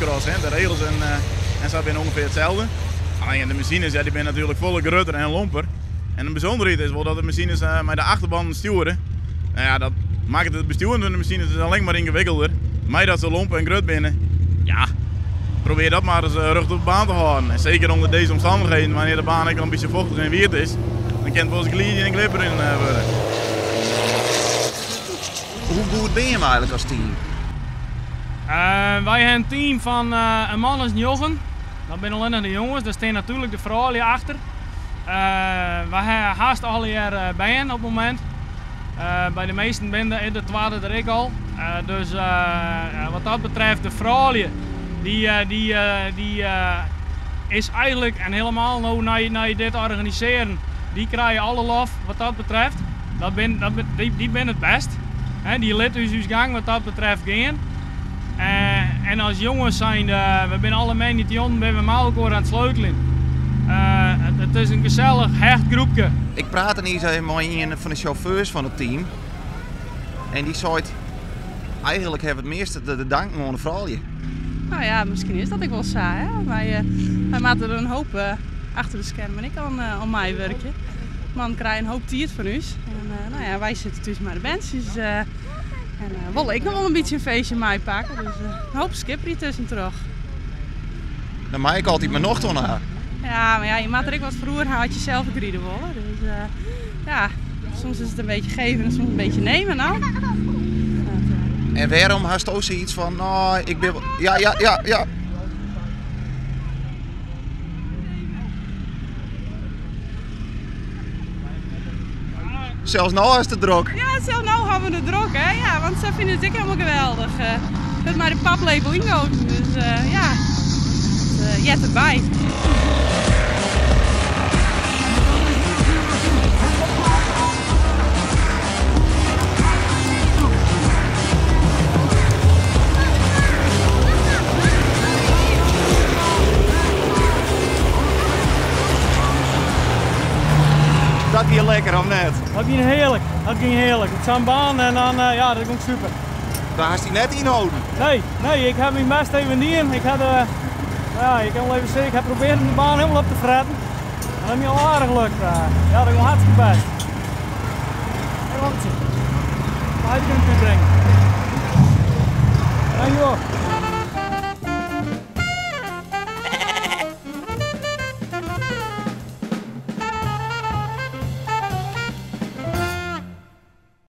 cross. Hè. De regels en, en sa binne ûngefear itselde. Allinne de masines ja, dy binne natuerlik folle grutter en lomper. En in bysûnderheid is wol dat de masines mei de achterbannen stjoere. No ja, dat makket it bestjoeren fan de masines dus allinne mar yngewikkelder. Meidat se lomp en grut binne, ja, probearje dat mar ris rjocht op de baan te hâlden. En seker ûnder dizze omstannichheden, wannear't de baan ek al in bytsje fochtich en wiet is, dan kin it wolris glidzjen en glibberjen wurde. Hoe goed binne jim eigenlik as team? Wy ha in team fan in man as njoggen. Dat binne allinnich de jonges, dêr stean natuerlik de froulju achter. Wy ha hast allegear bern op it momint. By de measten binne de, de twadde der ek al. Dus wat dat betreft, de froulju, dy, dy, dy is eigenlik en helemaal no nei, nei dit organisearjen, dy krije alle lof wat dat betreft. Dat bin, dat, dy, dy binne it bêst. Dy lit ús ús gang wat dat betreft gean. En as jonges zijnde, we binne alle moandeitejûnen binne we mei elkoar oan it sleuteljen. It is in gesellich, hecht groepke. Ik prate niis even mei ien fan de sjauffeurs fan it team. En dy seit, eigenlik ha we it measte te danken oan de froulju. No ja, miskien is dat ek wol sa. Hè? Wy, wy moatte der in hoop achter de skermen ek oan meiwurkje. Mannen krije in hoop tiid fan ús. En no ja, wy sitte thús mei de berntsjes. En wolle ek noch wol in bytsje in feestje meipakke. Dus in hoop skipperje tuskentroch. Dan mei ik altyd myn nocht oan ha. Ja, mar ja, je moatte der ek wat foar oer ha as je sels ek ride wolle. Dus ja, soms is it in bytsje geven en soms in bytsje nimmen, no. En wêrom hasto sayts fan, no, ik bin. Ja, ja, ja, ja. Sels no hast it drok. Ja, sels no ha we it drok, hè. Ja, want sy fine it ek hielendal geweldich. Wurdt mei de paplepel yngoten, dus ja, it heart derby. Dat wie lekker, of net? Dat gie hearlik, dat gie hearlik. Sa'n baan en dan, ja, dat gie super. Dêr hast dy net ynholden? Nee, nee, ik ha myn bêst even dien. Ik ha de, ja, ik kin wol even sizze, ik ha probearre de baan hielendal op te fretten. En dat is my al aardich lukt. Ja, dat gie hartstikke bêst. Hey, Lotje. Mei ik útbringe. Dankjewol.